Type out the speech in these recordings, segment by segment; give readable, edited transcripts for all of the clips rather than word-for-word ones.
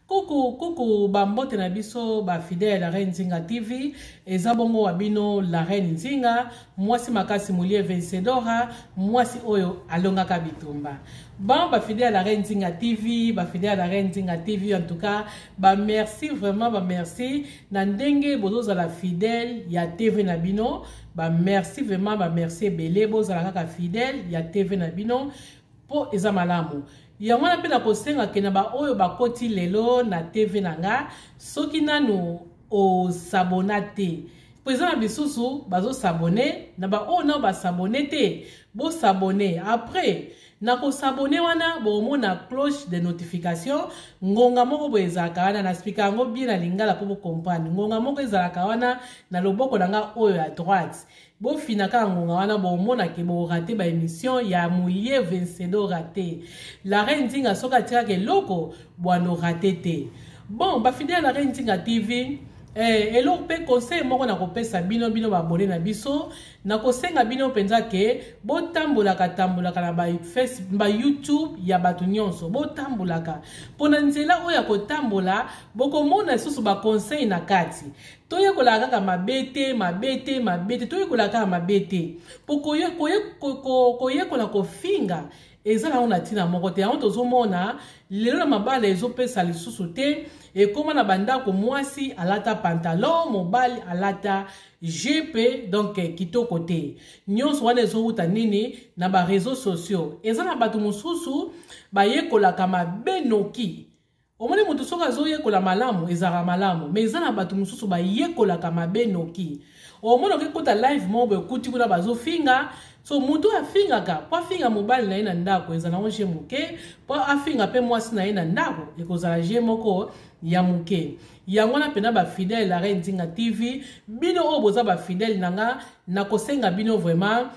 Kuku kuku ba mbote na biso ba fidèle ya la reine Nzinga TV eza bongo wa bino la reine Nzinga mwasi makasi mulie vencedora mwasi oyo alongaka bitumba. Bon ba fidèle ya la reine Nzinga TV, ba fidèle ya la reine Nzinga TV, en tout cas ba merci vraiment, ba merci na ndenge bozozala fidèle ya TV na bino, ba merci vraiment, ba merci ebele, bozala kaka fidèle ya TV na bino po eza malamu. Yango wana mpe nakosenga ke na baoyo bakoti lelo na TV na nga, soki nanu osabona te, po eza na bisusu bazosabone, na baoyo nao basabone te, bosabone. Après na kosabone wana bokomona cloche de notification, ngonga moko boye ezalaka wana, na spika yango bien na lingala po bocomprendre. Ngonga moko ezalaka wana na loboko na nga oyo ya droite. Bofina kaka ngonga wana, bomona ke bo rater ba émission ya Mulie Vencedora te. La reine Nzinga soki atikaka eloko bwano rater te. Bon, ba fidèle la reine Nzinga TV, eloko pe conseil moko na kopesa bino, bino ba abonné na biso, na kosenga bino mpenza ke botambolaka tambolaka na ba Facebook, ba YouTube ya bato nyonso, botambolaka pona nzela oyo ya kotambola, bokomona lisusu ba conseil na kati. Toyekolaka kaka mabe te, mabe te, mabe te, toyekolaka kaka mabe te. Po koyekola kofinga eza nango na ntina moko te. Yango tozomona lelo na mabala ezopesa lisusu te, ekoma na bandako mwasi alata pantalon, mobali alata jupe, donc kitoko te. Nyonso wana ezowuta nini na ba réseaux sociaux. Eza na bato mosusu bayekolaka mabe noki. Omoni moto soki azoyekola malamu ezalaka malamu, mais eza na bato mosusu bayekolaka mabe noki. Omoni okoki kota live moko boye okuti kuna bazofinga. So moto oyo afingaka po afinga mobali na ye na ndako ezala yango je moke, po afinga pe mwasi na ye na ndako ekozala je moko ya moke. Yango wana pena ba fidèle la reine Nzinga TV, bino oyo boza ba fidèle na nga, nakosenga bino vraiment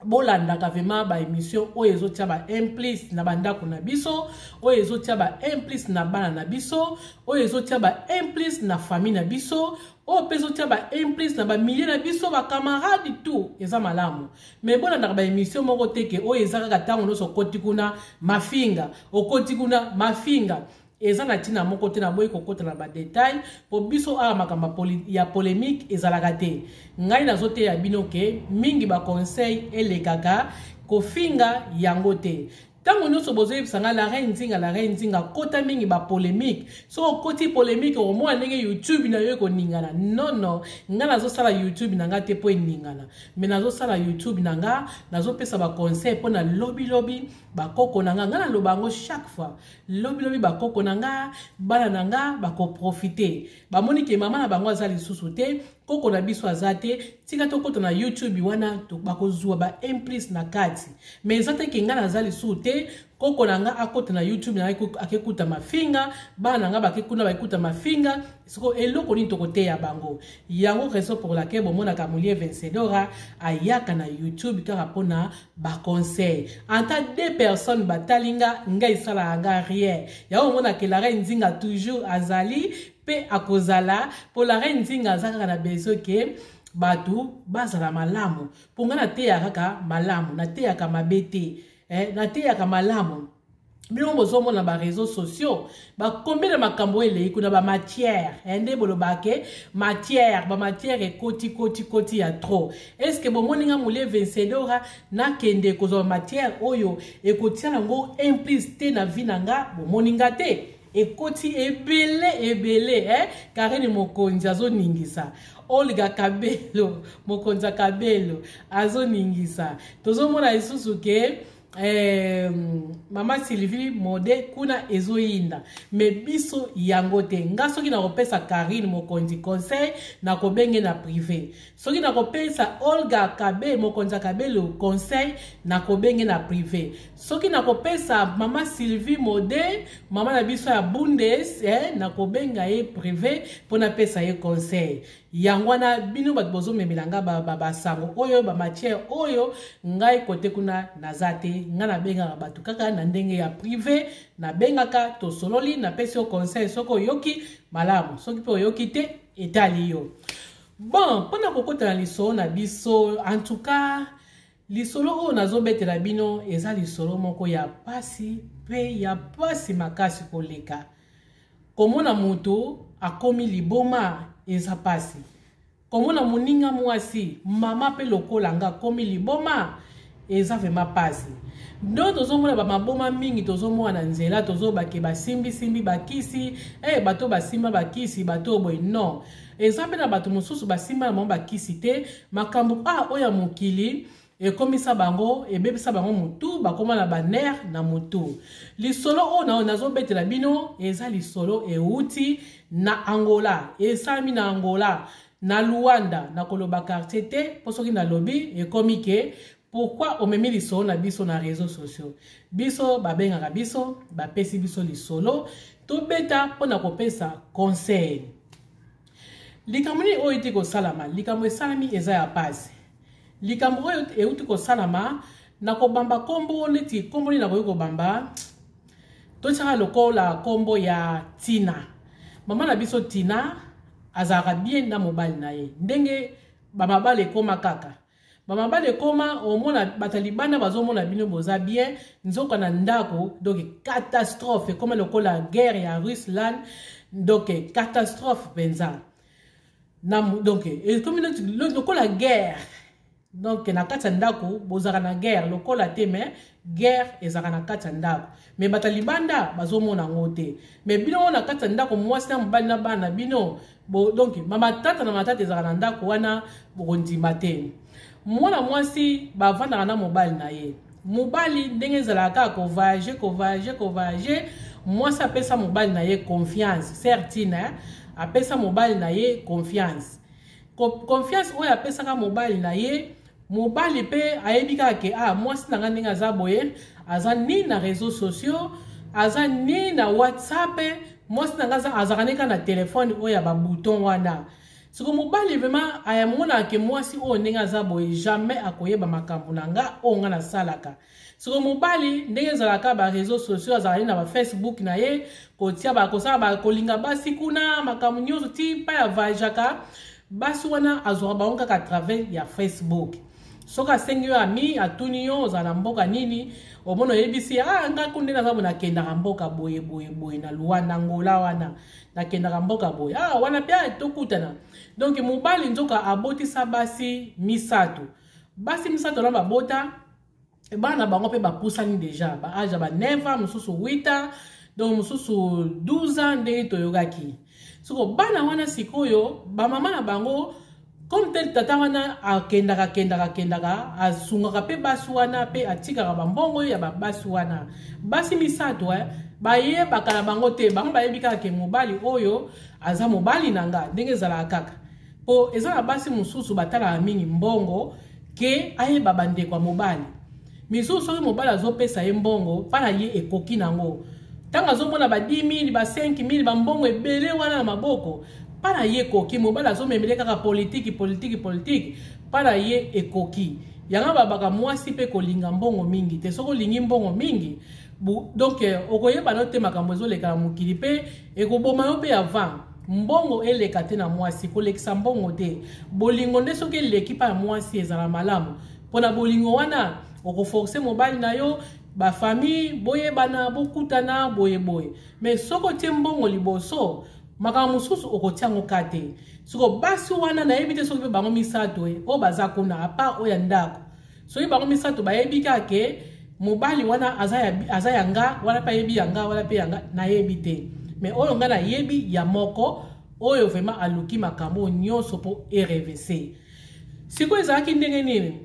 bolandaka vraiment ba émission oyo ezotia ba implice na bandako na biso, oyo ezotia ba implice na bana na biso, oyo ezotia ba implice na famille na biso, oyo pe ezotia ba implice na ba milieu na biso, ba camarades tout, eza malamu. Mais bolandaka ba émission moko te ke oyo eza kaka tango nyonso okoti kuna mafinga, okoti kuna mafinga. Eza na tina moko te, naboyi kokota na ba detail po biso awa makambo ya polemique ezalaka te. Ngai nazoteya bino ke mingi ba conseil elekaka kofinga yango te. Tango nyonso bozoyebisa nga la reine Nzinga, la reine Nzinga, kota mingi ba polemique. Soki okoti polemique okomona ndenge YouTube na yo ekoningana. Non, non, nga nazosala YouTube na nga te po eningana. Mais nazosala YouTube na nga, nazopesa ba conseil po na lobi lobi bakoko na nga. Nga naloba yango chaque fois. Lobi lobi bakoko na nga, bana na nga bakoprofite. Bamoni ke mama na bango aza lisusu te, koko na biso aza te, tika tokota na YouTube wana bakozwa ba implice na kati. Mais eza te ke nga naza lisusu te, koko na nga akota na YouTube na akekuta mafinga, bana na nga bakekuna bakekuta mafinga. Siko eloko nini tokoteya bango? Yango raison pour laquelle bomonaka Mulie Vencedora ayaka na YouTube kaka pona ba conseil. Ata deux personnes batali nga, nga esalaka nga rien. Yango omonaka la reine Nzinga toujours azali pe akozala, po la reine Nzinga aza kaka na besoin ke bato bazala malamu. Po nga nateyaka kaka malamu, nateyaka mabe te. Nateyaka malamu. Bino bozomona ba réseaux sociaux ba combien de makambo elei kuna ba matière, nde bolobake matière, ba matière ekoti koti koti ya trop. Est-ce que bomoni nga Mulie Vencedora nakende kozwa matière oyo ekotia nango implice te na vie na nga? Bomoni nga te, ekoti ebele ebele, Karine Mokonzi azoningisa, Olga Kabelo Mokonzi ya Kabelo azoningisa. Tozomona lisusu ke Mama Sylvie Mode kuna ezoyinda, mais biso yango te. Nga soki nakopesa Karine Mokonzi conseil, nakobenge na privé. Soki nakopesa Olga Kabe Mokonzi ya Kabelo conseil, nakobenge na privé. Soki nakopesa Mama Sylvie Mode, mama na biso ya Bundes, nakobenga ye privé mpo napesa ye conseil. Yango wana bino bato bozomemela nga basango oyo, ba matière oyo, ngai kote kuna naza te. Nga nabengaka bato kaka na ndenge ya privé, nabengaka tosololi, napesi yo conseil. Soki oyoki malamu, soki mpe oyoki te etali yo. Bon, mpona kokota na lisolo na biso, en tout cas Lisolo oyo nazobetela bino eza lisolo moko ya pasi pe ya pasi makasi koleka. Komona moto akomi liboma eza pasi. Komona moninga mwasi, mama pe lokola nga akomi liboma eza vraiment pasi. Donc tozomona ba maboma mingi tozomona na nzela tozoba ke basimbi simbi bakisi, eh bato basimba bakisi bato boye non. Eza pe na bato mosusu basimba na bango bakisi te, makambo a oyo ya mokili ekomisa bango, ebebisa bango mutu, bakoma na ba nerf na mutu. Lisolo oyo na nazobetela bino eza lisolo euti na Angola, esalami na Angola, na Luanda, nakoloba quartier te po soki nalobi ekomi ke pourquoi omemi lisolo na biso na réseaux sociaux. Biso babengaka biso, bapesi biso lisolo tobeta mpo na kopesa conseil. Likambo nini oyo euti kosalama? Likambo esalami eza ya pasi. Likambo oyo euti kosalama, nakobamba kombo neti kombo nini nakoki kobamba, totiaka lokola kombo ya Tina. Mama na biso Tina azalaka bien na mobali na ye, ndenge bamabala ekoma kaka bamabala ekoma, omona bato ya libanda bazomona bino boza bien, nzoka na ndako donc catastrophe ekoma lokola guerre ya Rusland, donc catastrophe mpenza na, donc ekomi lokola guerre. Donc na kati ya ndako bozalaka na guerre lokola te, mais guerre ezalaka na kati ya ndako, mais bato ya libanda bazomona yango te. Mais bino na kati ya ndako, mwasi na mobali na bana na bino bo, donc matata na matata ezalaka na ndako wana, bokondima te. Mwana mwasi bavandaka na mobali na ye, mobali ndenge ezalaka kaka kovoyage kovoyage kovoyage, mwasi apesa mobali na ye confiance, certine apesa mobali na ye confiance. Confiance oyo apesaka mobali na ye, mobali pe ayebi kaka ke ah, mwasi na nga ndenge aza boye, aza ni na réseaux sociaux, aza ni na WhatsApp, mwasi na nga azalaka ne kaka na telefone oyo ya ba bouton wana. Siko mobali vraiment ayamonaka ke mwasi oyo ndenge aza boye jamais akoyeba makambo na nga oyo nga nasalaka. Siko mobali ndenge ezalaka ba réseaux sociaux, azalaka na ba Facebook na ye, kotia ba kosala ba kolinga basi kuna makambo nyonso ti pa ya voyageaka basi wana azwaka bango kaka à travers ya Facebook. Soki asengi yo ami, atuni yo ozala na mboka nini, omona oyebisi ah nga kunde naza boye, nakendaka mboka boye boye boye na Luanda, Angola wana nakendaka mboka boye, ah wana pe tokutana. Donc mobali nzoka abotisa basi misato, basi misato wana babota bana bango pe bapusani deja ba age ya ba 9 ans, mosusu 8 ans, donc mosusu 12 ans ndenge toyokaki. Siko bana wana sikoyo ba mama na bango comme tel tata wana akendaka kendaka kendaka asungaka pe basi wana pe atikaka ba mbongo ya ba basi wana, basi misato bayebaka na bango te, bango bayebi kaka ke mobali oyo aza mobali na nga ndenge ezalaka kaka. Po eza na basi mosusu batalaka mingi mbongo ke ayeba bandeko ya mobali. Misusu soki mobali azopesa ye mbongo mpa na ye ekoki nango, ntango azomona ba 10 000 ba 5 000 ba mbongo ebele wana na maboko mpa na ye ekoki, mobali azomemele kaka politiki politiki politiki mpa na ye ekoki. Yango babaka mwasi mpe kolinga mbongo mingi te. Soki olingi mbongo mingi donc okoyeba no te makambo ezoleka na mokili mpe ekoboma yo mpe avant. Mbongo eleka te na mwasi, kolekisa mbongo te. Bolingo nde soki eleki mpa ya mwasi ezala malamu. Mpona bolingo wana okoforce mobali na yo, ba famille boyebana, bokutana boye boye. Mais soki otie mbongo liboso, makambo mosusu okotia yango ka te. Siko basi wana nayebi te soki mpe bango misato oyo baza kuna à part oyo ya ndako, soki bango misato bayebi kaka ke mobali wana aza ya nga, wana mpe ayebi ya nga, wana mpe ya nga, nayebi te. Mais oyo nga nayebi ya moko oyo vraiment aluki makambo nyonso po erevese. Sikoyo ezalaki ndenge nini?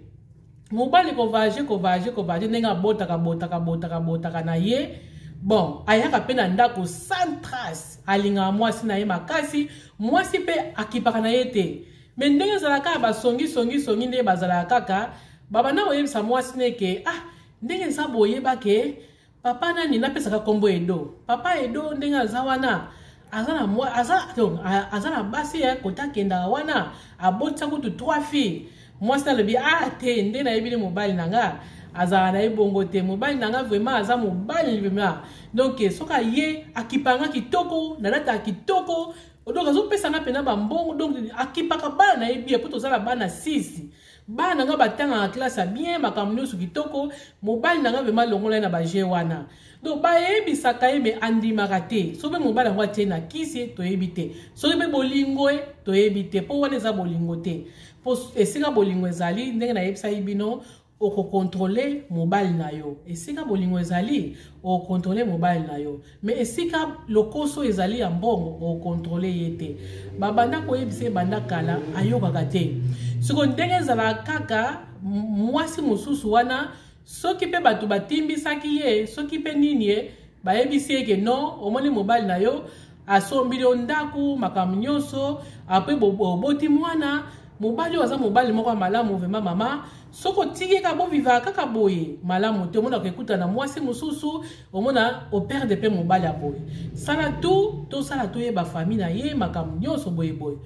Mobali kovoyage kovoyage kovoyage ndenge abotaka botaka botaka botaka na ye, bon ayaka pe na ndako sans trace, alingaka mwasi na ye makasi, mwasi pe akipaka na ye te. Mais ndenge ezalaka ya basongi songi songi ndenge bazalaka kaka, babanda koyebisa mwasi ne ke ah ndenge eza boyeba ke papa nani napesaka kombo Edo, papa Edo ndenge aza wana aza na mwa, aza, donc, aza na basi ya kota akendaka wana abotisa kutu 3 filles. Mwasi alobi ah te nde nayebi ne mobali na nga azalaka na ye bongo te, mobali na nga vraiment aza mobali vraiment, donc soki aye akipanga kitoko, nalataka kitoko, donc azopesa nga mpena bambongo, donc akipaka bana na ye bien po toza na bana 6. Bana na nga batangaka classe ya bien, makambo nyonso kitoko. Mobali na nga vraiment longola ye na ba jeu wana. Donc bayebisaka ye mais andimaka te. Soki mpe mobali yango atie na kisi toyebi te, soki mpe bolingo ye toyebi te, mpo wana eza bolingo te. Mpo esika bolingo ezali, ndenge nayebisaki bino, okokontrole mobali na yo. Esika bolingo ezali, okokontrole mobali na yo. Mais esika lokoso ezali ya mbongo, okokontrole ye te. Babanda koyebisa ye banda kala, ayokaka te. Siko ndenge ezalaka kaka mwasi mosusu wana, soki mpe bato batimbisaki ye, soki mpe nini ye, bayebisi ye ke non, omoni mobali na yo asombili yo ndako, makambo nyonso, apres oboti mwana, mobali oyo aza mobali moko ya malamu vraiment mama, soki otiki kaka bovivaka kaka boye malamu te, omona koekuta na mwasi mosusu, omona operde mpe mobali ya boye. Sala tout, tosala toyeba famille na ye, makambo nyonso boye boye.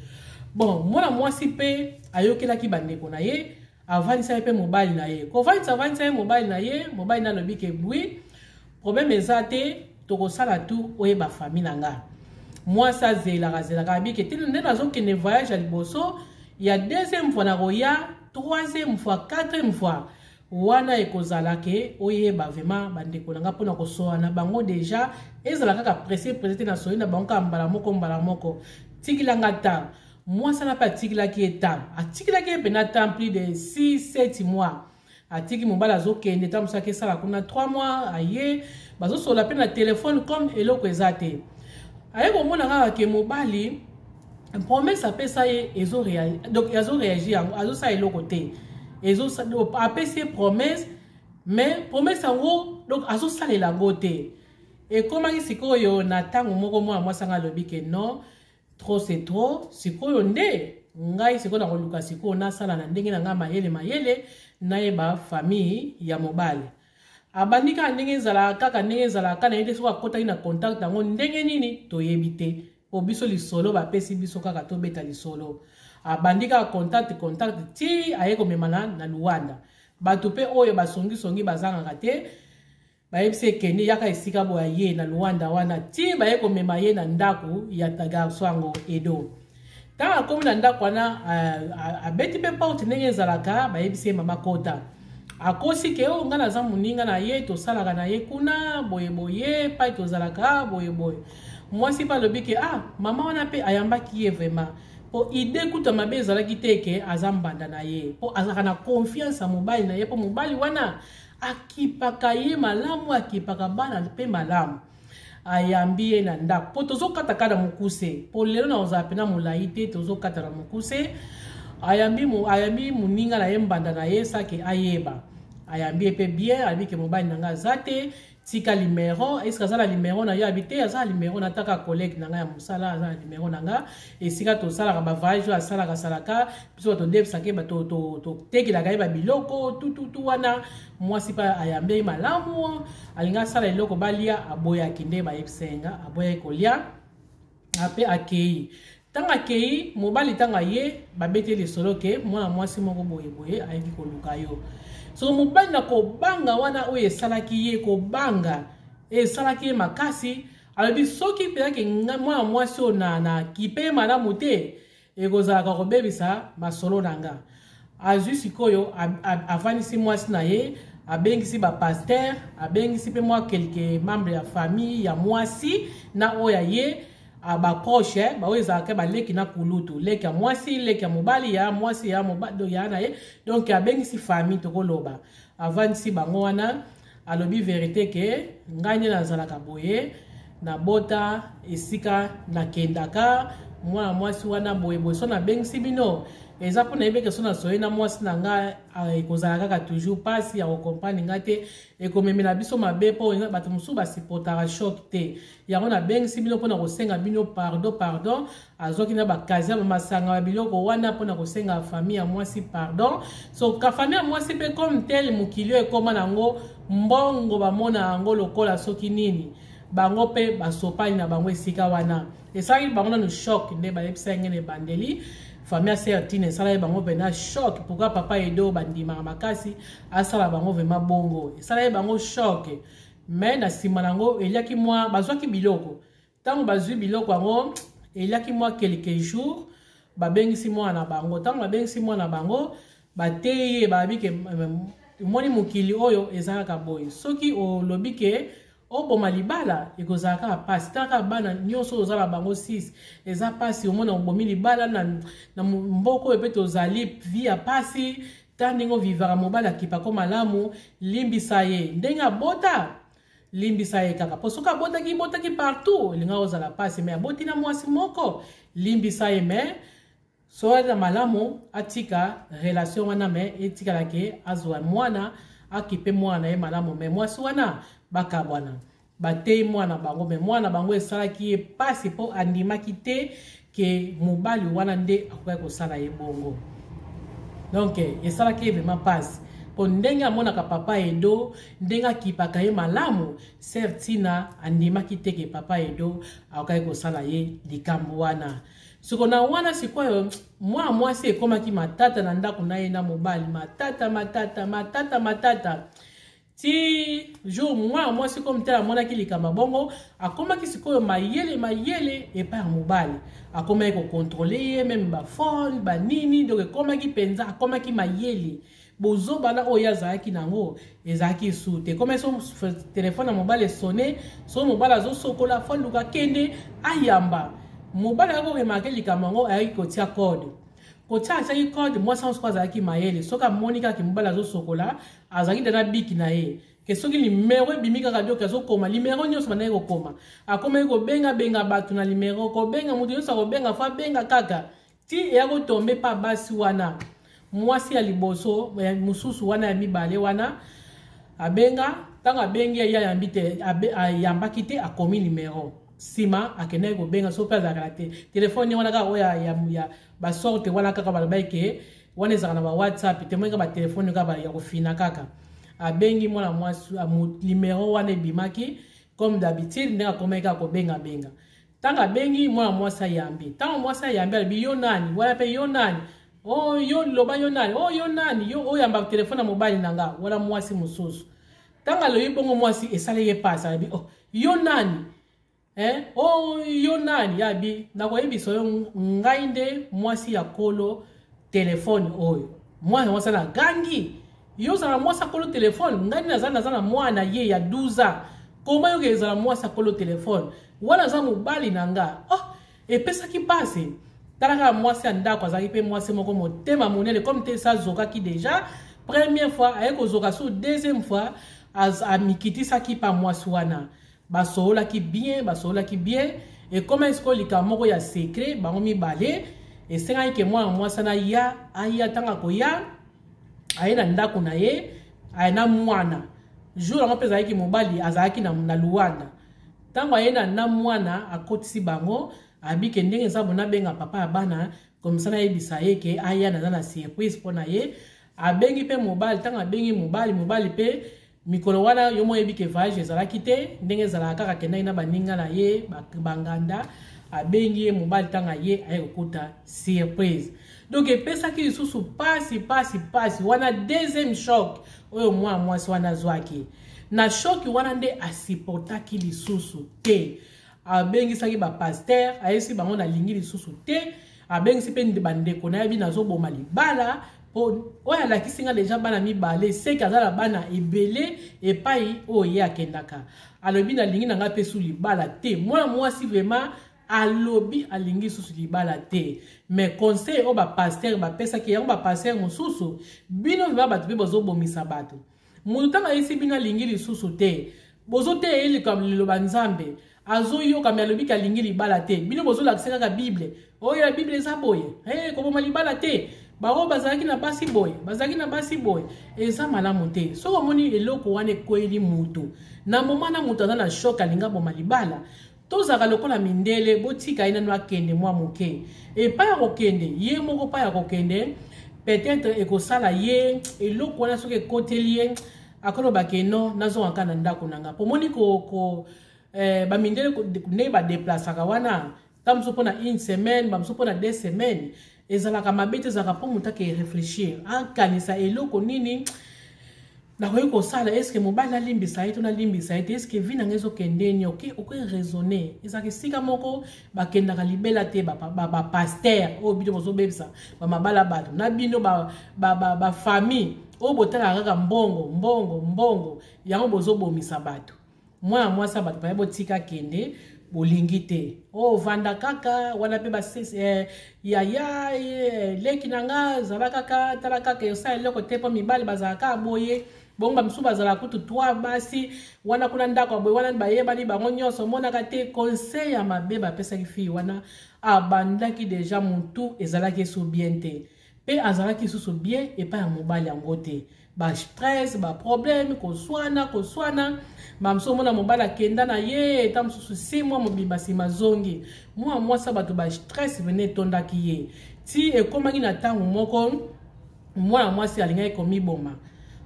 Bon, mwana mwasi mpe ayokelaki bandeko na ye, avandisa ye mpe mobali na ye. Kovandisa avandisa ye mobali na ye, mobali na alobi ke oui, problème eza te, tokosala tout oyeba famille na nga. Mwasi azelaka azelaka, abi ke tino nde nazokende voyage ya liboso, ya deuxième fois nakoya, troisième fois, quatrième fois, wana ekozala ke oyeba vraiment bandeko na nga mpona kosola na bango déjà. Ezala kaka presse presse te, nasoli na bango kaka mbala moko mbala moko. Tikilanga temps. Mwasi wana mpe atikilaki ye temps, atikilaki ye mpena temps plus de 6 7 mois. Atiki mobali azokende ntango mosusu akesala kuna 3 mois, aye bazosola mpe na telefone comme eloko eza te. Aye komona kaka ke mobali promesse apesa ye donc azoréagir yango, azosala eloko te. Apesi ye promesse, mais promesse yango donc azosalela yango te. Ekomaki sikoyo na ntango moko mwana mwasi anga alobi ke non, trop c'est trop. Sikoyo nde ngai sikoyo nakoluka sikoyo nasala na ndenge na ngai mayele mayele, nayeba famille ya mobali. Abandi kaka ndenge ezalaka, kaka ndenge ezalaka na ye te. Soki akotaki na contact yango ndenge nini toyebi te, po biso lisolo bapesi biso kaka tobeta lisolo. Abandi kaka contact contact ti aye komema na Luanda. Bato mpe oyo basongisongi bazangaka te, bayebisi ekende yaka esika boya ye na Luanda wana, ti baye komema ye na ndako ya garçon yango Edo. Ntango akomi na ndako wana, abeti mpe porte ndenge ezalaka, bayebisi ye mama kota. Akosi ke oyo ngai naza moninga na ye, tosalaka na ye kuna boyeboye, pai tozalaka boyeboye. Mwasi mpe alobi ke ah, mama wana mpe ayambaki ye vraiment, po idée kuta mabe ezalaki te ke aza mbanda na ye, po azalaka na confiance ya mobali na ye, po mobali wana akipaka ye malamu, akipaka bana mpe malamu. Ayambi ye na ndako, po tozokata kaka na mokuse, po lelo na kozala mpena molai te, tozokata na mokuse. Ayambi ayambi moninga na ye, mbanda na ye, sake ayeba. Ayambi ye mpe bien, alobi ke mobali na ngai aza te, tika limero. Eske aza na limero na yo? Abi te, aza na limero na taka collègue na ngai ya mosala, aza na limero na nga esika tosalaka bavoyage oyo asalaka salaka, biso bato todebisaka ye, totekelaka ye babiloko tututu wana. Mwasi mpe ayambi ye malamu, alingi asala eloko balia, aboyaki nde bayebisa ye nga, aboyaki kolia ape akei. Ntango akei, mobali ntango aye, babeti lisolo ke mwana mwasi moko boyeboye ayaki koluka yo. So mobali na kobanga wana oyo esalaki ye, kobanga esalaki ye makasi, alobi soki mpenzake mwana mwasi oyo na kipe ye malamu te, ekozalaka kobebisa masolo na nga. Azwi sikoyo avandisi mwasi na ye, abengisi bapaster, abengisi mpe mwa quelques membre ya famille ya mwasi na oyo ya ye baproche, baoyo ezalaka baleki na kulutu, leki ya mwasi, leki ya mobali, ya mwasi, ya mobali, ya na ye. Donc abengisi famille, tokoloba avandisi bango wana, alobi verité ke ngai nde nazalaka boye, nabota esika nakendaka, mwana mwasi wana boye boye. So nabengisi bino eza mpo nayebeke so nasoye na mwasi na nga, ekozala kaka toujours mpasi ya kokomprendre nga te, ekomemela biso mabe, mpo bato mosusu basupportaka choc te. Yango nabengisi bino mpona kosenga bino pardon, pardon. Azwaki na bakazi ya bamasanga ya biloko wana mpona kosenga famille ya mwasi pardon. So ka famille ya mwasi mpe comme tel, mokili oyo ekóma nango mbongo, bamona yango lokola soki nini, bango mpe basopani na bango esika wana. Esalaki bango nanu choc nde bayebisa ye ngene ebandeli famille ya Sertine, esalaki bango mpena choc. Pourquoi papa Edo bandimaka makasi asala bango vraiment bongo? Esalaki bango choc, mais na nsima nango eliaki mwa, bazwaki biloko. Ntango bazwi biloko yango, eliaki mwa quelques jours, babengisi mwana na bango. Ntango babengisi mwana na bango, Bateyi ye, babi ke omoni mokili oyo eza kaka boye, soki olobi ke oboma libala, ekozala kaka mpasi. Tala kaka bana nyonso oyo oza na bango 6, eza mpasi. Omona obomi libala na mboka oyo mpe tozali vie ya mpasi. Ta ndenge ovivaka, mobali akipako malamu, limbisa ye ndenge abota, limbisa ye kaka, mpo soki abotaki botaki partout, elinga ozala mpasi. Mais aboti na mwasi moko, limbisa ye. Mais so na malamu atika relation wana, mais etikala ke azwa mwana, akipe mwana na ye malamu, mais mwasi wana bakabwana. Bateyi mwana bango, mais mwana bango esalaki ye mpasi, mpo andimaki te ke mobali wana nde akokaki kosala ye bongo. Donc esalaki ye vraiment mpasi, mpo ndenge amonaka papa Edo, ndenge akipaka ye malamu, sœur Tina andimaki te ke papa Edo akokaki kosala ye likambo wana. Siko na wana sikoyo, mwana mwasi ekomaki matata na ndako na ye na mobali, matata, matata, matata, matata, ti jour mwana mwasi komi te amonaki likambo bongo, akomaki sikoyo mayele mayele epai ya mobali, akomaki kocontrôler ye, même baphone, banini. Donc ekomaki mpenza, akomaki mayele. Bozobana oyo azalaki nango ezalaki su te. Koma so telefone ya mobali esonner, so mobali azosokola, faut aluka kende ayamba. Mobali ayaki koremarquer likambo yango, ayaki kotia code, kotia, atiaki code. Mwasi yango soko azalaki mayele, soki amoni kaka mobali azosokola, azalaki nde na bic na ye, ke soki limero ebimi kaka, donc azokoma limero nyonso. Bandaki kokoma, akomaki kobengabenga bato na limero, kobenga moto nyonso akobenga, faut abenga kaka ti eya kotomber mpa basi wana. Mwasi ya liboso mosusu wana, ya mibale wana, abenga. Ntango abengi ye, ayambi te, ayambaki te, akomi limero. Nsima akendaki kobenga, so mpe azalaka na te telefone wana kaka oyo ya basorte wana kaka balobaki ke wana ezalaka na baWhatsApp te, moyeka batelefone kaka ya kofina kaka. Abengi mwana mwasi, limero wana ebimaki comme d'habitude, ndenge akomaki kaka kobengabenga. Ntango abengi, mwana mwasi ayambi. Ntango mwasi ayambi, alobi: "Yo nani wana?" Mpe: "Yo nani?" "O oh, yo, loba, yo nani? O oh, yo nani? Yo oyamba telefone ya mobali na nga wana?" Mwasi mosusu, ntango alobi bongo, mwasi esali ye pasi, alobi: "Oh, yo nani, eh? Oh, yo nani?" Yabi: "Nakoyebisa yo, ngai nde mwasi ya kolo telefone oyo." Mwana mwasi na gangi: "Yo ozala mwasi akolo telefone? Ngai naza na mwana ye ya 12 ans, koma yoka ezala mwasi akolo telefone wana? Aza mobali na nga." Oh, epesaki mpasi. Tala kaka mwasi ya ndako, azalaki mpe mwasi moko motema monene. Comme te esi azokaki déjà première fois, aye kozoka so deuxième fois, amikitisaki mpa mwasi wana, basololaki bien, basololaki bien. Ekoma sikoyo likambo moko ya secret bango mibale. Esengaki ke mwana mwasi wana ya aya. Ntango akoya, aye na ndako na ye, aye na mwana. Jour yango mpe ezalaki mobali azalaki na Luanda. Ntango aye na mwana, akotisi bango, abike ndenge eza bona, abenga papa ya bana komisa, nayebisa ye ke aya, naza na surprise mpo na ye. Abengi mpe mobali. Ntango abengi mobali, mobali mpe mikolo wana, yo mo oyebi ke voyage ezalaki te ndenge ezalaka kaka, akendaki na baninga na ye banganda. Abengi ye mobali, ntango aye, aye kokuta surprise. Donc epesaki lisusu pasi, pasi, pasi wana. Deuxième choc oyo mwana mwasi wana azwaki, na choc wana nde asupportaki lisusu te. Abengisaki bapasteur, ayebisi bango: "Nalingi lisusu te." Abengisi mpe bandeko, nayebi nazoboma libala, mpo oyo alakisi nga déjà bana mibale, seke aza na bana ebele epai oyo ye akendaka. Alobi: "Nalingi na ngai mpe su libala te." Mwana mwasi vraiment alobi alingi susu libala te. Mais conseil oyo bapasteur bapesaki yango, bapasteur mosusu, bino vraiment bato mpe bozobomisa bato. Moto ntango ayesi bino alingi lisusu te, bozoteya ye liloba Nzambe, azoyoka, mais alobiki alingi libala te. Bino bozolakisa kaka Bible oyo ya Bible eza boye, hey, koboma libala te, bango bazalaki na basi boye, bazalaki na basi boye. Eza malamu te. Soki omoni eloko wana ekweli mutu na moma na moto aza na choc, alingi aboma libala, tozalaka lokola mindele, botika ye nano akende mwa moke epai ya kokende ye moko. Epai ya kokende, peut-être ekosala ye eloko wana. Soki ekoteli ye, akoloba ke non, nazonga kaka na ndako na nga. Po moni ko bamindele ndenge badéplaçaka wana, ta mosusu mpona une semaine, bamosusu mpona 2 semaines, ezalaka mabe te. Ezalaka mpo moto ake réfléchir, akanisa eloko nini. Nakoki kosala, eske mobali nalimbisa ye to nalimbisa ye te? Eske vie na ngai ezokende nini? Oke oke raisonne, ezalaka esika moko bakendaka libela te. Bapaster oyo bino bozobebisa bamabala bato na bino, bafamille oyo botalaka kaka mbongo, mbongo, mbongo, yango bozobomisa bato. Mwana mwasi ya bato baye botika kende, bolingi te. Oyo ovanda kaka wana mpe basisi yaya leki na nga, zala kaka, tala kaka, osala eloko te, mpo mibali bazalaka boye bongo. Bamisusu bazalaka kutu trois basi wana kuna, ndako ya boye wana bayebani bango nyonso, omonaka te. Conseil ya mabe bapesaki fille wana, abandaki déjà motu ezalaki esu bien te, mpe azalaki lisusu bien epai ya mobali yango te. Bastress, baproblème, koswana, koswana. Bamosusu omona mobali akenda na ye eta mosusu 6 mois mobimba, nsima azongi. Mwa mwasi ya bato, bastress pene etondaki ye ti ekomaki na ntango moko mwana mwasi alingaki komiboma,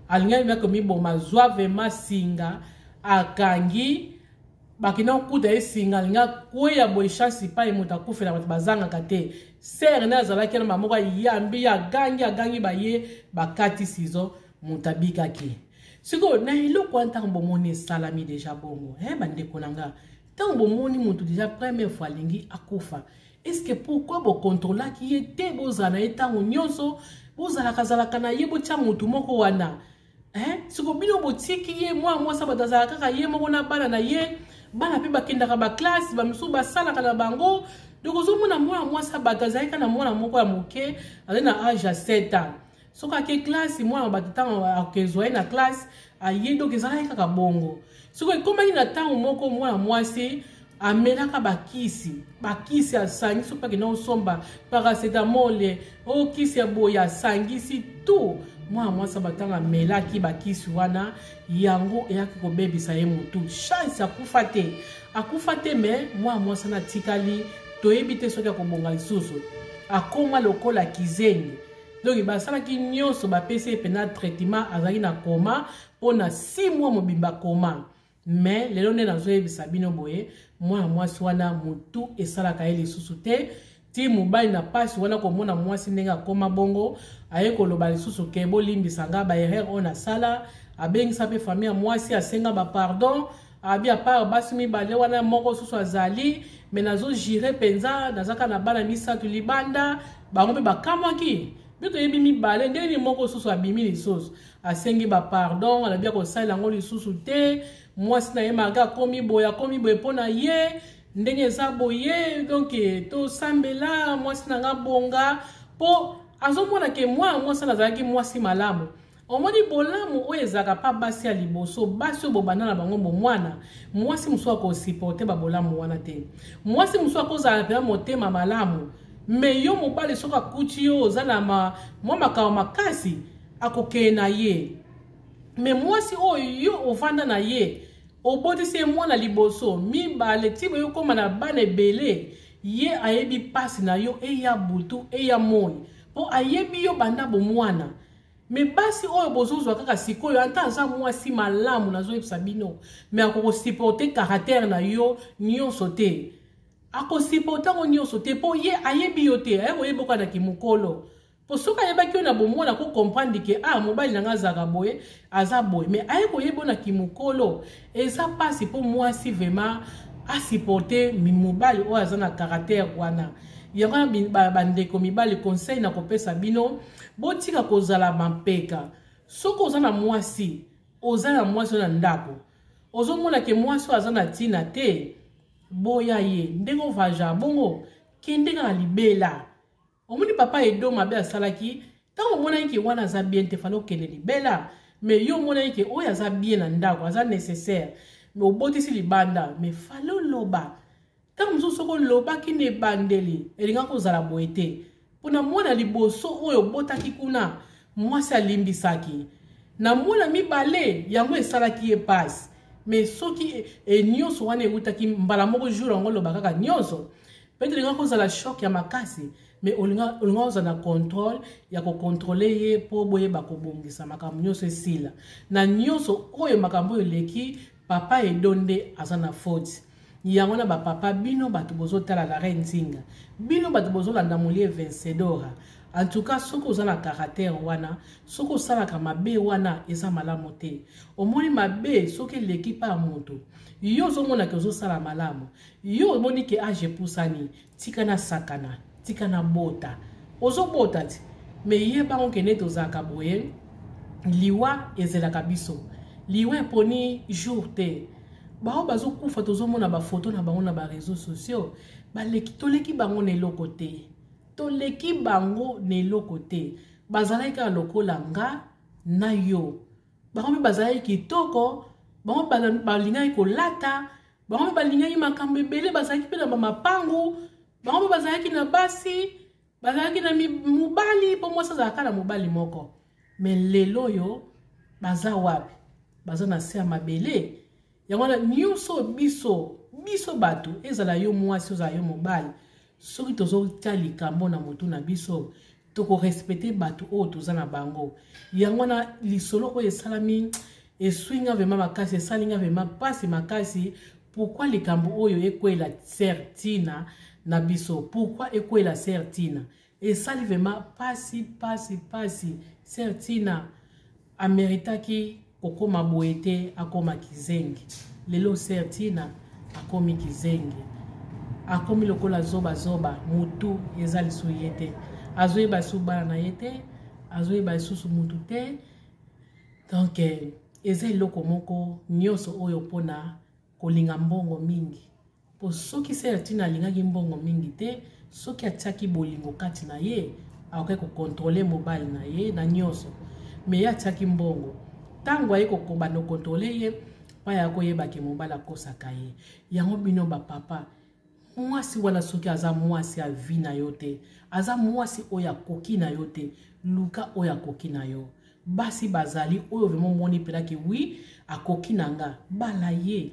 alingaki komiboma. Zwa vraiment singa akangi, bakenda kokuta ye singa, alingi akweya boye. Chance epai moto akufela, bato bazangaka te. Sœur ne azalaki na bamoko, ayambi, agangi, agangi, baye bakati ciseau, moto abikaki. Sikoyo na eloko wana, ntango bomoni esalami déjà bongo, bandeko na nga, ntango bomoni moto déjà première fois alingi akufa, est-ce pourquoi bokontrolaki ye te? Bozala na ye ntango nyonso, bozalaka-zalaka na ye, botya motu moko wana. Siko bino botiki ye, mwana mwasi bato azala kaka ye moko na bana na ye. Bana mpe bakendaka baklasse, bamisusu basalaka na bango. Donc ozomona mwana mwasi ya bato azali kaka na mwana moko ya moke, azali na age ya 7 ans. Soki ake classe, mwana bato ntango akezwa ye na classe aye. Donc ezalaki kaka bongo. Soki ekomaki na ntango moko, mwana mwasi amelaka bakisi, bakisi asangisi, mpe akenda kosomba paracetamol, oyo kisi ya boye, asangisi tout. Mwana mwasi batango amelaki bakisi wana, yango eyaki kobebisa ye motu. Chance akufa te, akufa te, mais mwana mwasi wana atikali, toyebi te soki akobonga lisusu. Akoma lokola kizengi. Donc basalaki nyonso, bapesi ye mpena traitement, azalaki na coma mpona 6 mois mobimba, coma. Mais lelo nde nazoyebisa bino boye, mwana mwasi wana motu esalaka ye lisusu te. Ti mobali na mpasi wana komona mwasi ndenge akóma bongo, aye koloba lisusu ke bolimbisa nga baerreur oyo nasala. Abengisa mpe famille ya mwasi, asenga bapardon, abi à part basi mibale wana, moko susu azali, mais nazogérer mpenza, naza kaka na bana misato libanda. Bango mpe bakamwaki: mpe toyebi mibale, ndenge moko susu abimi lisusu? Asengi bapardon, alobi akosalela yango lisusu te. Mwasi na ye malgré akomi boye, akomi boye mpo na ye ndenge eza boye. Donc tosambela mwasi na nga bonga, mpo azomona ke mwana mwasi wana azalaki mwasi malamu. Omoni bolamu oyo ezalaka mpa basi ya liboso, basi oyo bobanda na bango bomwana. Mwasi mosusu akosupporter babolamu wana te. Mwasi mosusu akozala mpenza motema malamu, mais yo mobali, soki akuti yo oza na mwa makambo makasi, akokende na ye. Mais mwasi oyo yo ovanda na ye, obotisi ye mwana liboso, mibale, ti boye okóma na bana ebele, ye ayebi mpasi na yo, eya butu, eya moi, mpo ayebi yo banda bomwana. Mais basi oyo bozozwa kaka sikoyo, ata aza mwasi malamu, nazoyebisa bino, mais akokosupporter caractère na yo nyonso te, akosupporter yango nyonso te, mpo ye ayebi yo te. Aye koyeba okanaki mokolo, mpo soki ayebaki yo na bomwana, kocomprendre ke ah, mobali na nga azalaka boye, aza boye. Mais aye koyeba yo na kimokolo, eza mpasi mpo mwasi vraiment asupporter mobali oyo aza na caractère wana. Yango wana, bandeko mibali, conseil na kopesa bino: botika kozala bampeka. Soki oza na mwasi, oza na mwasi oyo na ndako, ozomona ke mwasi oyo aza na ntina te, boya ye ndenge ovaja bongo, kende kaka libela. Omoni papa Edo mabe asalaki ntango omonaki ke wana aza bien te, fallait okende libela. Mais yo omonaki ke oyo aza bien na ndako, aza nécessaire, mais obotisi libanda. Mais fallait oloba ntango mosusu. Soki olobaki na ebandeli, elingaki kozala boye te. Mpona mwana liboso oyo obotaki kuna, mwasi alimbisaki. Na mwana mibale, yango esalaki ye pasi. Mais soki nyonso wana eutaki mbala moko, jour yango oloba kaka nyonso, peut-être elingaki kozala choc ya makasi, mais olinga ozala na contrôle ya kocontrôler ye mpo boyeba kobongisa makambo nyonso, esila na nyonso oyo. Makambo oyo eleki, papa Edo nde aza na faute. Yango na bapapa, bino bato bozotala la reine Nzinga, bino bato bozolanda Molie Vencedora. En tout cas, soki oza na caractère wana, soki osalaka mabe wana, eza malamu te. Omoni mabe soki eleki pa ya moto, yo ozomona ke ozosala malamu, yo omoni ke age epusani, tika nasakana, tika nabota, ozobota ti me yebango ke neti ozalaka boye, liwa ezelaka biso. Liwa eponi jour te. Bao bazokufa, tozomona bafoto na bango na bareseau sociaux, baleki, toleki bango na eloko te, toleki bango na eloko te. Bazalaki kaka lokola nga na yo, bango mpe bazalaki kitoko, bango balingaki kolata, bango mpe balingaki makambo ebele, bazalaki mpe na bamapangu, bango mpe bazalaki na basi, bazalaki na mobali, mpo mwasi azalaka na mobali moko. Me lelo oyo baza wapi? Baza na se ya mabele. Yango wana nyonso biso bato, ezala yo mwasi, ozala yo mobali, soki tozotia likambo na motu na biso, tokorespecte bato oyo toza na bango. Yango wana lisolo oyo esalami eswi nga vraiment makasi, esali nga vraiment mpasi makasi. Pourquoi likambo oyo ekwela sœur Tina na biso? Pourquoi ekwela sœur Tina? Esali vraiment pasi, pasi, pasi. Sœur Tina ameritaki kokoma boye te, akoma kizengi. Lelo sœur Tina akomi kizengi, akomi lokola zobazoba, mutu eza lisusu ye te, azoyeba lisusu bana na ye te, azoyeba lisusu mutu te. Donc eza eloko moko nyonso oyo mpona kolinga mbongo mingi. Po soki sœur Tina alingaki mbongo mingi te, soki atiaki bolingo kati na ye, akoki kokontrole mobali na ye na nyonso. Me ye atiaki mbongo, ntango aye kokobanda kokontrole ye, mpaya akoyebaki mobali akosaka ye. Yango bino bapapa, mwasi wana soki aza mwasi ya vie na yo te, aza mwasi oyo akoki na yo te, luka oyo akoki na yo. Basi bazali oyo vraiment omoni mpelaki wi akoki na nga, bala ye.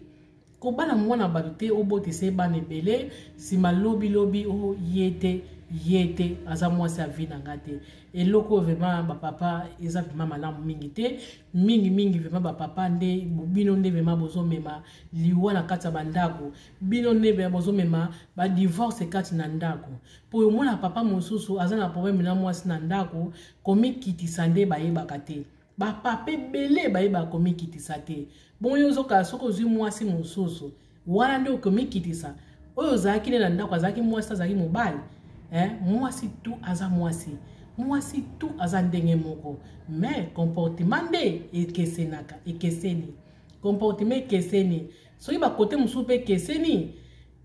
Kobala mwana bato te, obotisa ye bana ebele, nsima lobilobi o ye te, ye te, aza mwasi ya vie na nga te. Eloko oyo vraiment bapapa eza vraiment malamu mingi te, mingi mingi vraiment bapapa nde bino nde vraiment bozomema liwa na kati ya bandako, bino nde vraiment bozomema badivorce kati na ndako. Po omona papa mosusu aza na problème na mwasi na ndako, komikitisa nde bayebaka te. Bapapa ebele bayebaka komikitisa te. Bongo yo ozokala soki ozwi mwasi mosusu wana nde okomikitisa. Oyo ozalaki nde na ndako azalaki mwasi, azalaki mobali. Mwasi tu aza mwasi, mwasi tu aza ndenge moko, mais comportement nde ekesenaka, ekeseni, comportement ekeseni. Soki bakote mosusu mpe ekeseni,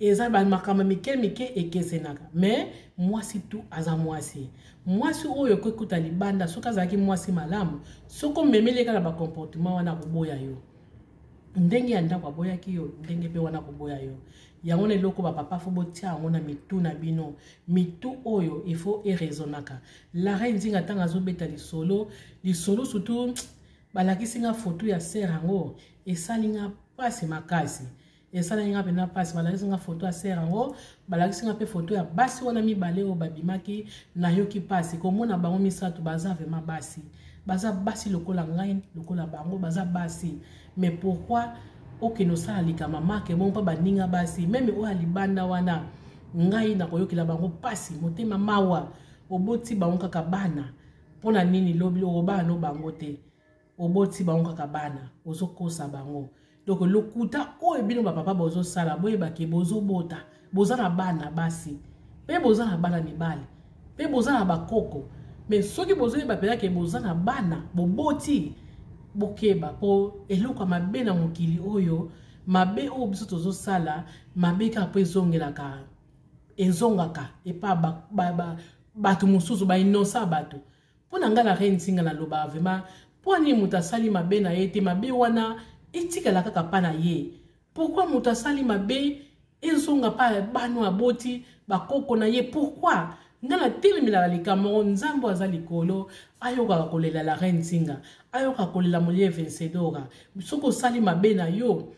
eza makambo mike mike ekesenaka, mais mwasi tu aza mwasi. Mwasi oyo okokuta libanda, soki azalaki mwasi malamu, soki omemeli kaka bacomportement wana, akoboya yo ndenge ya ndako aboyaki yo, ndenge mpe wana akoboya yo. Yango na eloko bapapa fo botia yango na mitu na bino, mitu oyo il faut eraisonnaka. La reine Nzinga ntango azobeta lisolo, lisolo surtout balakisi nga foto ya sœur yango, esali nga mpasi makasi, esalaki nga mpenza mpasi. Balakisi nga foto ya sœur yango, balakisi nga mpe foto ya basi wana mibale oyo babimaki. Nayoki mpasi komona bango misato baza vraiment basi, baza basi lokola ngai, lokola bango baza basi. Mais pourquoi okende osala likama make bongo mpo baninga basi meme oyo ya libanda wana? Ngai nakoyokela bango mpasi, motema mawa. Oboti bango kaka bana mpona nini? Lobi okobala no bango te, oboti bango kaka bana, ozokosa bango. Donc lokuta oyo bino bapapa bozosala, boyebake bozobota, boza na bana basi mpe boza na bana mibali mpe boza na bakoko. Mais soki bozoyeba mpenza ke boza na bana boboti, bokeba, mpo eloko ya mabe na mokili oyo, mabe oyo biso tozosala, mabe kaka mpo ezongelaka, ezongaka epa bato mosusu, bainosa bato. Mpo na ngai na reine Nzinga nalobaka vraiment, mpo nini moto asali mabe na ye te, mabe wana etikala kaka mpa na ye? Pourquoi moto asali mabe ezonga mpa bana aboti, bakoko na ye? Pourquoi? Ngai natelemelaka likambo yango. Nzambe aza likolo ayokaka kolela la reine Nzinga, ayokaka kolela molie vencedora. Soki osali mabe na yo,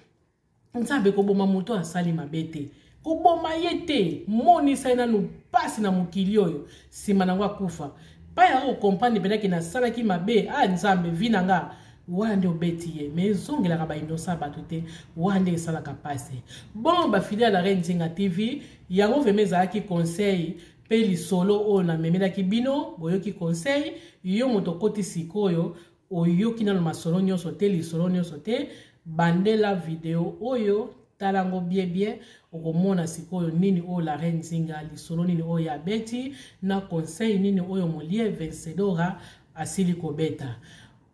Nzambe koboma moto asali mabe te, koboma ye te, monisa ye nanu mpasi na mokili oyo, nsima nango akufa mpa ya okomprendre mpenaki nasalaki mabe. A Nzambe, vi na nga wana nde obeti ye, mais ezongelaka bainosa bato te, wana nde esalaka mpasi. Bon, bafidèle ya la reine Nzinga TV, yango vraiment ezalaki conseil. mpe lisolo oyo namemelaki bino. Boyoki conseil, yo moto okoti sikoyo, oyoki nano masolo nyonso te, lisolo nyonso te, bandela video oyo, tala yango bien bien, okomona sikoyo nini oyo la reine Nzinga, lisolo nini oyo abeti na conseil nini oyo Molie Vencedora asili kobeta.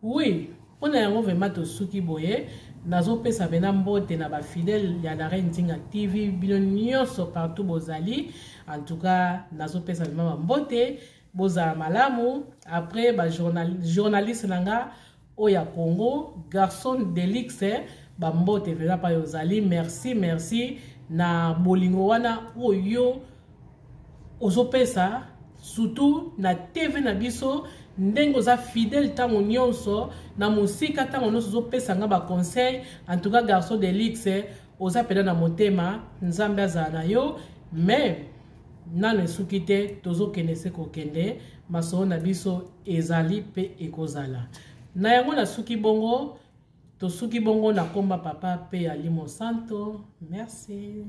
Oui, mpo na yango vraiment tosuki boye. Nazopesa pena mbote na bafidèle ya la reine Nzinga TV, bino nyonso partout bozali. En tout cas nazopesa vraiment bambote, bozala malamu. Après ba journaliste na nga oyo ya Congo, garçon Delix, bambote vraiment pa ozali. Merci, merci na bolingo wana oyo ozopesa surtout na TV na biso, ndenge oza fidèle ntango nyonso na mosika, ntango nyonso ozopesa nga baconseil. En tout cas garçon Delix, oza pena na motema, Nzambe azala na yo. Mais nano esuki te, tozokende se kokende, masolo na biso ezali mpe ekozala na yango. Nasuki bongo, tosuki bongo na komba Papa mpe ya Limo Santo. Merci.